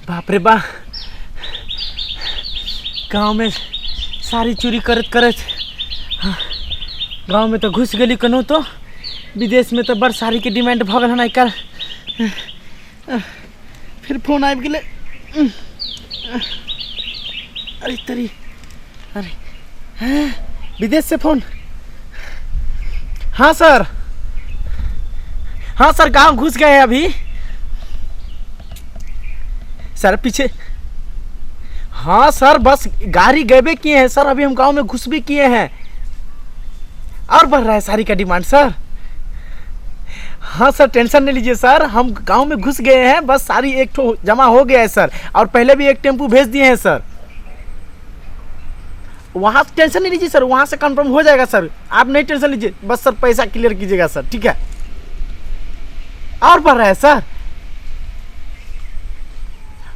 बाप रे बा, गाँव में साड़ी चोरी करत करत गाँव में तो घुस गेली कनो, तो विदेश में तो बड़ साड़ी के डिमांड भऽ गेल हन आइ काल्हि। फिर फोन आबि गेलै। अरे तरी, अरे हैं, विदेश से फोन। हाँ सर, हाँ सर, गांव घुस गए हैं अभी सर, पीछे। हाँ सर, बस गाड़ी गए किए हैं सर, अभी हम गांव में घुस भी किए हैं और बढ़ रहा है साड़ी का डिमांड सर। हाँ सर, टेंशन नहीं लीजिए सर, हम गांव में घुस गए हैं, बस साड़ी एक ठो जमा हो गया है सर, और पहले भी एक टेम्पू भेज दिए हैं सर। वहाँ से टेंशन नहीं लीजिए सर, वहाँ से कंफर्म हो जाएगा सर, आप नहीं टेंशन लीजिए, बस सर पैसा क्लियर कीजिएगा सर, ठीक है। और बढ़ रहा है सर।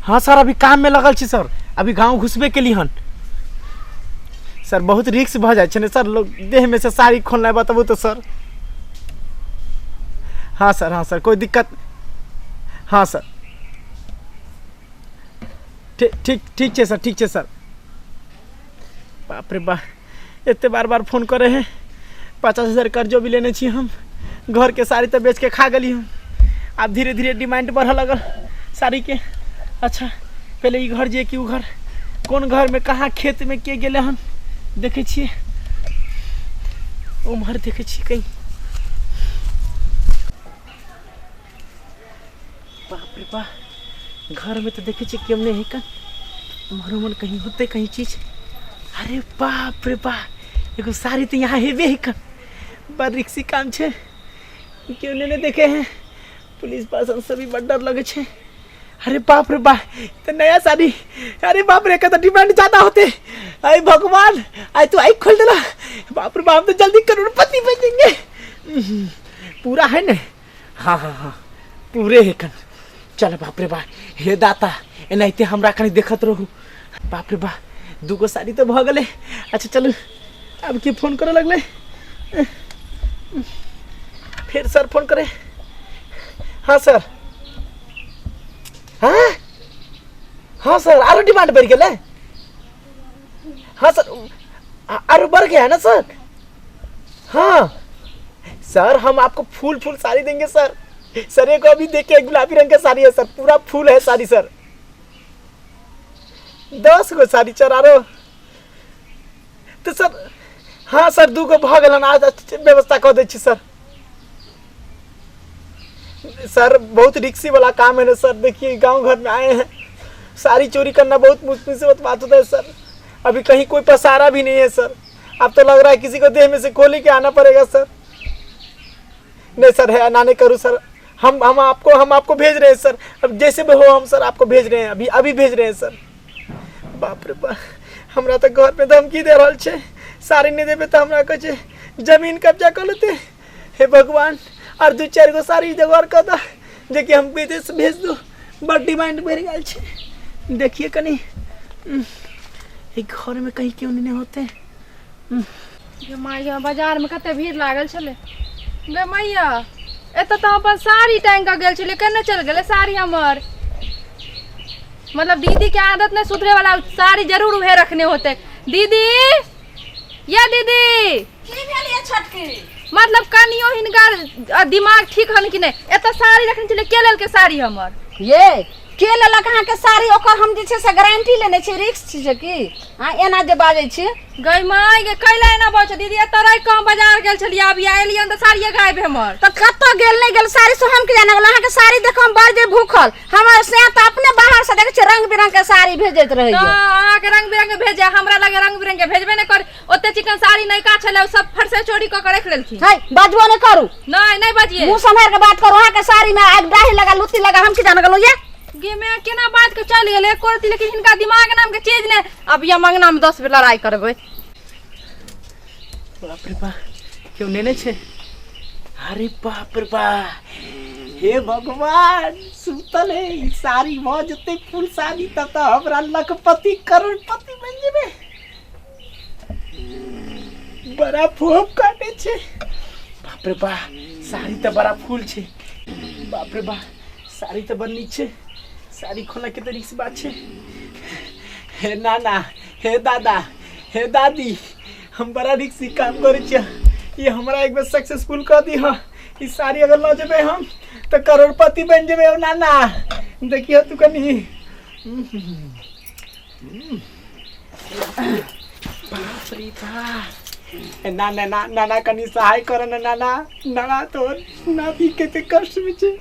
हाँ सर, अभी काम में लगल छी सर, अभी गाँव घुसबे के लिए हन सर, बहुत रिक्स भऽ जाइ छै ने सर, लोग देह में से साड़ी खोलनाइ बताबू तो सर। हाँ सर, हाँ सर, कोई दिक्कत। हाँ सर, ठीक ठीक ठीक छै सर, ठीक छै सर। बाप रे बा, एते बार बार फोन करे है। 50,000 कर्जो भी लेने छी हम, घर के साड़ी तो बेच के खा गेली हम। आब धीरे धीरे डिमांड बढ़ऽ लगल साड़ी के। अच्छा पहले ई घर जे कि उ घर, कोन घर में कहाँ खेत में के गेले हन देखे छियै, उम्हर देखे छियै कहीं। बाप रे बा, घर में तो देखे छियै केओ नहीं है कन, उम्हर उम्हर कहीं होते कहीं चीज। अरे बाप रे बा, एगो साड़ी तो यहाँ हेबे है कन, बड़ रिक्सी काम छे, केओ नहीं देखे हैं, पुलिस प्रशासन से भी बड़ डर लगे छे। अरे बाप रे बा, तो नया साड़ी, अरे बाप रे, तो डिमांड ज्यादा होते। अरे भगवान, आई तो आई खोल देला, बाप रे बाप, तो जल्दी करोड़पति बन जाएंगे। पूरा है ने? हाँ हाँ हाँ, पूरे है कन। चल बाप रे बा, हे दाता, एनाहिते हमरा कनी देखत रहू। बाप रे बा, दूगो साड़ी तो भऽ गेलै। अच्छा चलू, अब के फोन करे लगलै? फिर सर फोन करे। हाँ सर, हाँ हाँ सर, आरो डिमांड बढ़ गेलै। हाँ सर, आरो बढ़ गया है ना सर। हाँ सर, हम आपको फूल फूल साड़ी देंगे सर। सर एक अभी देखिए गुलाबी रंग का साड़ी है सर, पूरा फूल है साड़ी सर। 10 गो साड़ी चढ़ा रहो तो सर। हाँ सर, 2 गो भऽ गेल हन, आज व्यवस्था कऽ दै छी सर। सर बहुत रिक्सी वाला काम है ना सर, देखिए गांव घर में आए हैं, साड़ी चोरी करना बहुत मुश्किल से बात होता है सर। अभी कहीं कोई पसारा भी नहीं है सर, अब तो लग रहा है किसी को देह में से खोली के आना पड़ेगा सर। नहीं सर, है ना नहीं करूँ सर, हम आपको भेज रहे हैं सर, अब जैसे भी हो हम सर आपको भेज रहे हैं, अभी अभी भेज रहे हैं सर। बाप रे बाप, हमरा तो घर में धमकी दे रहल छै, साड़ी नहीं देबे तो हमरा कहै छै जमीन कब्जा कर लेते। हे भगवान, और 2-4 गो साड़ी जोगाड़ कर दे जेकि हम विदेश भेज दू, बड़ डिमांड बढ़ि गेल छै। देखिए कनी घर में कहीं क्यों नहीं होते। गे माइया, बाजार में कते भीड़ लागल छलै। गे मैया, एतऽ तऽ हम अपन साड़ी टाँगि कऽ गेल छलियै, केने चलि गेलै साड़ी हमर? मतलब दीदी के आदत नहि सुधरे वाला, साड़ी जरूर उहे रखने होते। दीदी, या दीदी, की भेल ये छोटकी? मतलब कनियो हिनकर दिमाग ठीक हन कि नहि? एतऽ साड़ी रखने छलियै, के लेलकै साड़ी हमर? ये के लेलक अहाँके साड़ी? ओकर हम जे छै से गारंटी लेने छी, रिक्स छी की अहाँ एना जे बाजै छी? गई माय गे, कैला एना बाजै छौ दीदी? एतऽ रहि कऽ हम बाजार गेल छलियै, अभी एलियै तऽ साड़िये गायब है हमर। तऽ कतऽ गेल नहि गेल साड़ी से हम की जाने गेलहुँ? अहाँके साड़ी देखो हम बड़ जे भूखल, हमर से तऽ अपने बाहर से देखै छियै रंग बिरंग के साड़ी भेजैत रहैया। तऽ अहाँके रंग बिरंग के भेजे, हमरा लगे रंग बिरंग के भेजबे नहि कर। ओते चिकन साड़ी नयका छलै, ओ सब फरसे चोरी कऽ के राखि लेलखिन। है, बाजबो नहि करू। नहि नहि बजिए, मुँह सम्हारि के बात करू। अहाँके साड़ी में आगि डाही लगा लुत्ती लगा, हम की जाने गेलहुँ? ये गे मैं केना बात के चल गेलै एको रत्ती, लेकिन हिनका दिमाग नाम के चीज ने। अब ये मंगना में 10 बेर लड़ाई करबै। बाप रे बा, केओ नेने छै? अरे बाप रे बा, हे भगवान, सुतल है ई साड़ी भऽ जेतै फुल साड़ी तब तऽ हमरा लखपति करोड़पति बनि जेबै। बड़ा फोप काटे छै। बाप रे बा, साड़ी तऽ बड़ा फूल छै। बाप रे बा, साड़ी तऽ बड़ नीक छै। साड़ी खोलना के तरीक बात छै। हे नाना, हे दादा, हे दादी, हम बड़ा रिक्सी काम करै छियै। ये हमरा एक बेर सक्सेसफुल कऽ दी। हँ, ई साड़ी अगर लऽ जेबै हम तऽ करोड़पति बनि जेबै। हौ नाना, देखियौ तू कनी। बाप रे बाप। ए नाना, ना नाना, कनी सहाय कर ना नाना। नाना, तोर नाती कते कष्ट में छै।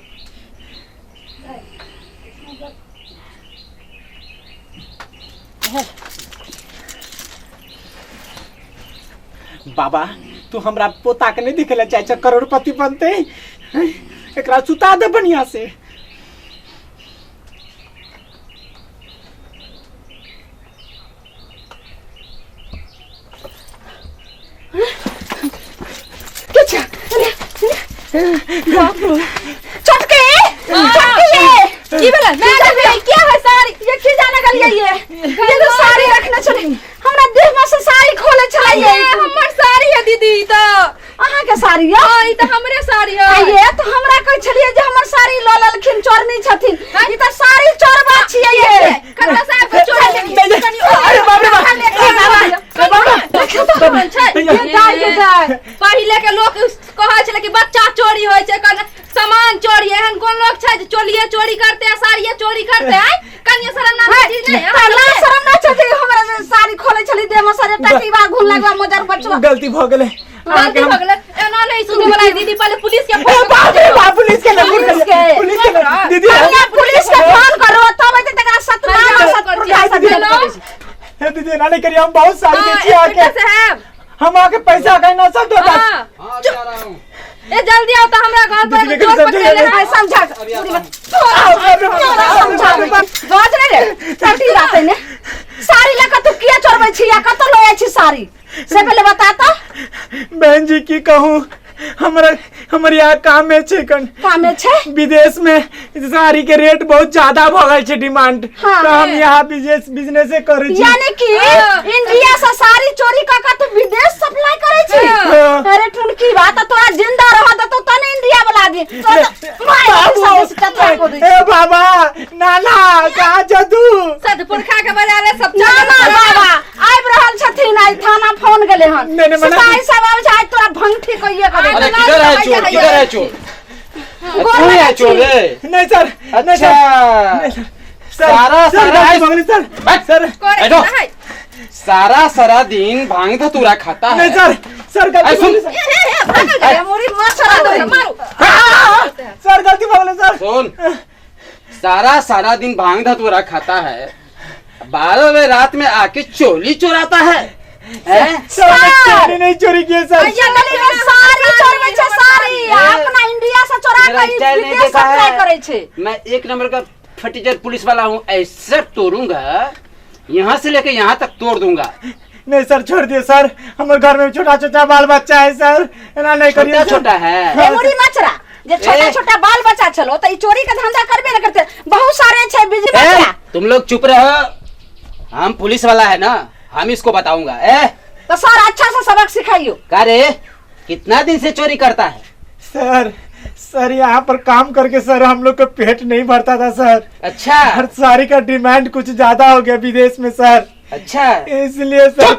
बाबा, तू हमरा पोता के नहीं दिखे ला चाहे छ करोड़पति बनते? हैं? एकरा सुता दे बढ़िया से। के छै? चटके चटके ये की भेलै? की जाने क्या है साड़ी? ये की जाने गेलियै ये? ये तो साड़ी रखने छलै, हमरा देह में से साड़ी खोले छलै ये। ये हमर साड़ी है दीदी, ई तऽ अहाँ के साड़ी ये? हाँ, ई तऽ हमरे साड़ी है। आ ये तऽ हमरा कहै छलियै जे हमर साड़ी लऽ लेलखिन, चोरनी छथिन। ई तऽ साड़ी चोरबा छियै ये। ककरा साहब के चोरी नहीं, नहीं, अरे बाप रे बाप। देखियौ तऽ छै। ये दाइ के दाइ। पहिले के लोक कहै छलै कि बच्चा चोरी होइ छै, कन सामान चोरी। एहन कोन लोक छै जे चोलिए चोरी करते आ साड़िए चोरी करते? आय कनिए शरम नाम के चीज नहीं तऽ लाज शरम ना छथिन? हमरा जे साड़ी खोले छली देह में सारे टटीबा घुन लगवा मोजर बचवा। गलती भऽ गेलै। गलती भऽ गेलै, एना नहीं सुने वाला है दीदी, पहले पुलिस के ए फोन बाप रे बाप, पुलिस के ना, पुलिस के। पुलिस के ना, दीदी। पहिने पुलिस के फोन करो, तब एते तकरा सतनाम आ सतपुरखा सब हेलो? करै छै। हे दीदी, एना नहीं करिए, हम बहुत सारी हाँ, दै छी अहाँके। इंस्पेक्टर साहब। हम अहाँके पैसा कहीं ना सब दऽ देब। हाँ। हाँ, अभी आ रहा हूँ। ए जल्दी आओ तो हमरा घर पर दीदी, चोर लेकिन पकड़े समझे है। आइ समझा अभी आता हूँ। तोरा समझाबै छी। गज नहि रे टटी बात ने, साड़ी लऽ कऽ तू किया चोरबै छी या कतऽ लऽ जाइ छी साड़ी, से पहिले बता तऽ। बहन जी, की कहूँ, हमरा हमर यहाँ कामे छै कन। कामे छै? विदेश में साड़ी के रेट बहुत ज्यादा भऽ गेल छै डिमांड। हाँ। तऽ हम यहाँ बिजनेस बिजनेसे करै छी। यानी कि हाँ। इंडिया से साड़ी चोरी कऽ कऽ तू विदेश सप्लाई करै छी? हाँ। अरे टुनकी बात, तोरा जिंदा रह देतौ तने इंडिया वाला दी। तोरा तऽ मारि के सब चतरा को दै। ए बाबा, नाना, कहाँ छौ तू? सदपुरखा के बाजारे सब ना ना बाबा आबि रहल छथिन, आइ थाना फोन गेलै हन। नहीं, नहीं, मना- सिपाही सब आबै छै, आइ तोरा भंगठी कहिए कऽ अरे देतौ। किधर है चोर? किधर है चोर? गोर तू है लगै चोर छी। रे? नहीं सर, नहीं सर। अच्छा। नहीं सर, सर, सारा- सर, सारा गलती है- भऽ गेलै सर। बैठ। सर। करे बैठो। है। सारा सारा दिन भांग धतूरा खाता है। नहीं सर, सर, गलती अरे भऽ सुन। गेलै सर। ए, भागल गेलै, मुड़ी मच्छर मारू मारू। सर, गलती भऽ गेलै सर। सुन, सारा सारा दिन भांग धतूरा खाता है, 12 बजे रात में आके चोली चुराता है, हैं? सर, हमने चोरी नहीं चोरी किए सर। भैया गली में साड़ी चोरबै छै साड़ी, आ अपना इंडिया से चोरा मेरा के स्टाइल नहीं विदेश देखा सप्लाई है। करै छै। मैं एक नंबर का फटीचर पुलिस वाला हूँ, ऐसे तोड़ूंगा, यहाँ से लेके यहाँ तक तोड़ दूंगा। नहीं सर, छोड़ दिए सर, हमारे घर में छोटा छोटा बाल बच्चा है सर, एना नहीं करिए छोटा सर। छोटा है? ए मुड़ी मचरा, जे छोटा ए। छोटा बाल बच्चा छलो त ई चोरी के धंधा करबे न करते, बहुत सारे छै बिजी ए, बच्चा। तुम लोग चुप रहो, हम पुलिस वाला है ना, हम इसको बताऊंगा। ए तो सर अच्छा से सबक सिखाइयो। का रे, कितना दिन से चोरी करता है? सर, सर, यहाँ पर काम करके सर हम लोग का पेट नहीं भरता था सर। अच्छा। हर साड़ी का डिमांड कुछ ज्यादा हो गया विदेश में सर। अच्छा। इसलिए सर,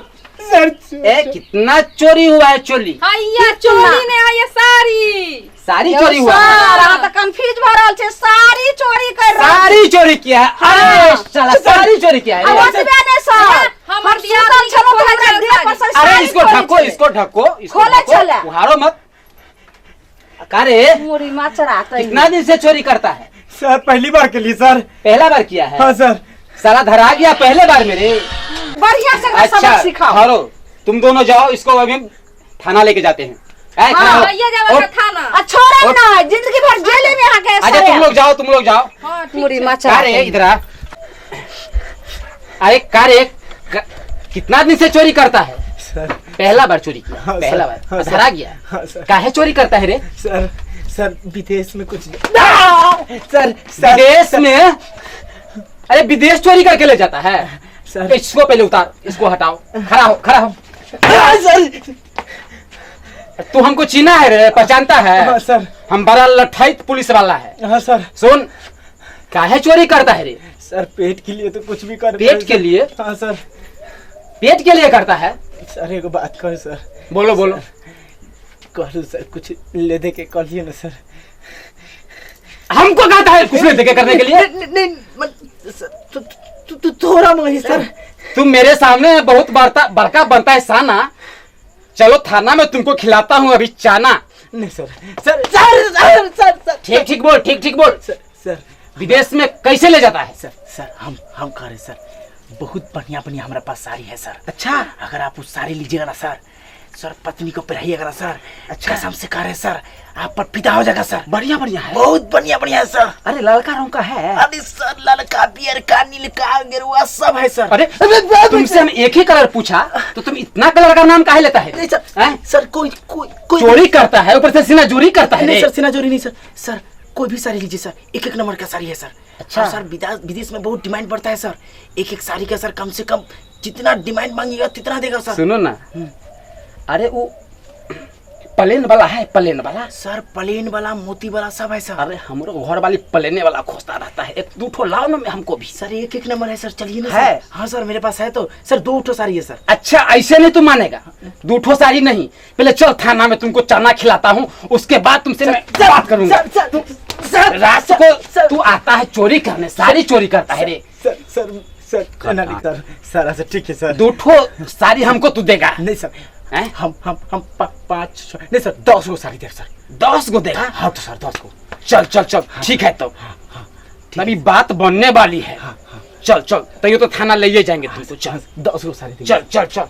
सर। ए, कितना चोरी हुआ है चोली? हैया चोरी ने हैया साड़ी। सारी चोरी हुआ है। सर, अहाँ तऽ कंफ्यूज भऽ रहल छै, साड़ी चोरी कर रहल सारी चोरी किया है? अरे साला, सारी चोरी किया है आ रे। ओतबे नहि सर, हमर हम दियादनी सुतल के छलहुँ तऽ खोलल हमरा देह पर से अरे साड़ी इसको चोरी ढको। छलै। इसको ढको, इसको खोले ढको, छलै। उहारो मत का रे। मुड़ी मचरा तऽ कितना दिन से चोरी करता है? सर, पहली बार के लिए सर। पहला बार किया है? हाँ सर। साला धरा गया पहले बार मेरे। बढ़िया से एकरा अच्छा सबक सिखाओ। ठहरो, तुम दोनों जाओ, इसको अभी थाना लेके जाते हैं। ए, खड़ा हो। हैया जावा और- थाना। आ छोड़ब ना, जिंदगी भर जेले में अहाँके अच्छा तुम लोग जाओ, तुम लोग जाओ। हां ठीक। मुड़ी मचरा का रे, इधर आ। अरे का रे, कितना दिन से चोरी करता है? सर। पहला बार चोरी किया? हाँ, सर। पहला बार? हाँ, सर। धरा गया। हाँ, सर। काहे चोरी करता है रे? सर, सर, विदेश में कुछ सर, सर। विदेश में? अरे विदेश चोरी करके ले जाता है? सर। इसको पहले उतार, इसको हटाओ। खड़ा हो, खड़ा हो। आ, सर। तू हमको चीना है रे, पहचानता है? हाँ सर। हम बड़ा लठाइत पुलिस वाला है। हाँ सर। सुन, काहे चोरी करता है रे? सर पेट के लिए तो कुछ भी कर। पेट के लिए? हाँ सर। पेट के लिए करता है? सर एगो बात कहो सर। बोलो बोलो। कहलू सर कुछ ले दे के कहलिए ना सर। हमको कहता है कुछ ले दे के करने के लिए? नहीं नहीं सर तू थोड़ा मही सर। तुम मेरे सामने बहुत बड़का बनता है साना। चलो थाना में तुमको खिलाता हूँ अभी चाना। नहीं sir sir sir sir sir sir. ठीक ठीक बोल, ठीक ठीक बोल। सर सर विदेश में कैसे ले जाता है? सर सर हम कह रहे सर बहुत बढ़िया बढ़िया हमारे पास साड़ी है सर। अच्छा। अगर आप उस साड़ी लीजिएगा ना सर, सर पत्नी को पहनाइएगा ना सर। अच्छा। कसम से कह रहे सर आप पर फिदा हो जाएगा सर। बढ़िया बढ़िया है। बहुत बढ़िया बढ़िया है सर। अरे ललका रंग का है। अरे सर ललका पियर का नीलका गेरुआ सब है सर। अरे तुमसे हम एक ही कलर पूछा तो तुम इतना कलर का नाम काहे लेता है? नहीं सर हैं? सर कोई कोई कोई चोरी करता है, ऊपर से सीना चोरी करता है। नहीं रे। सर सीना चोरी नहीं सर। सर कोई भी साड़ी लीजिए सर, एक एक नंबर का साड़ी है सर। अच्छा। और सर विदेश में बहुत डिमांड बढ़ता है सर। एक एक साड़ी का सर कम से कम जितना डिमांड मांगिएगा तितना देगा सर। सुनो ना, अरे वो प्लेन वाला है, प्लेन वाला सर, प्लेन वाला मोती वाला सब है सर। अरे हमरो घर वाली प्लेने वाला खोजता रहता है, एक दो ठो लाओ ना हमको भी सर। एक एक नंबर है सर, चलिए ना है? सर। हाँ सर मेरे पास है तो सर, दो ठो साड़ी है सर। अच्छा ऐसे नहीं तुम मानेगा, दो ठो साड़ी नहीं, पहले चल थाना में तुमको चना खिलाता हूँ, उसके बाद तुमसे मैं बात करूंगा। सर, सर, सर, रात सर, को सर, तू आता है चोरी करने, सारी चोरी करता है रे। सर सर सर खाना नहीं सर, सर अच्छा ठीक है सर। दो ठो साड़ी हमको तू देगा? नहीं सर, हैं? हम पाँच नहीं सर, 10 गो साड़ी दे सर। 10 गो देगा? हाँ तो सर 10 गो। चल चल चल ठीक है तो अभी बात बनने वाली है। हाँ, हाँ। चल चल तो ये तो थाना ले जाएंगे तुमको। चल 10 गो साड़ी चल चल चल।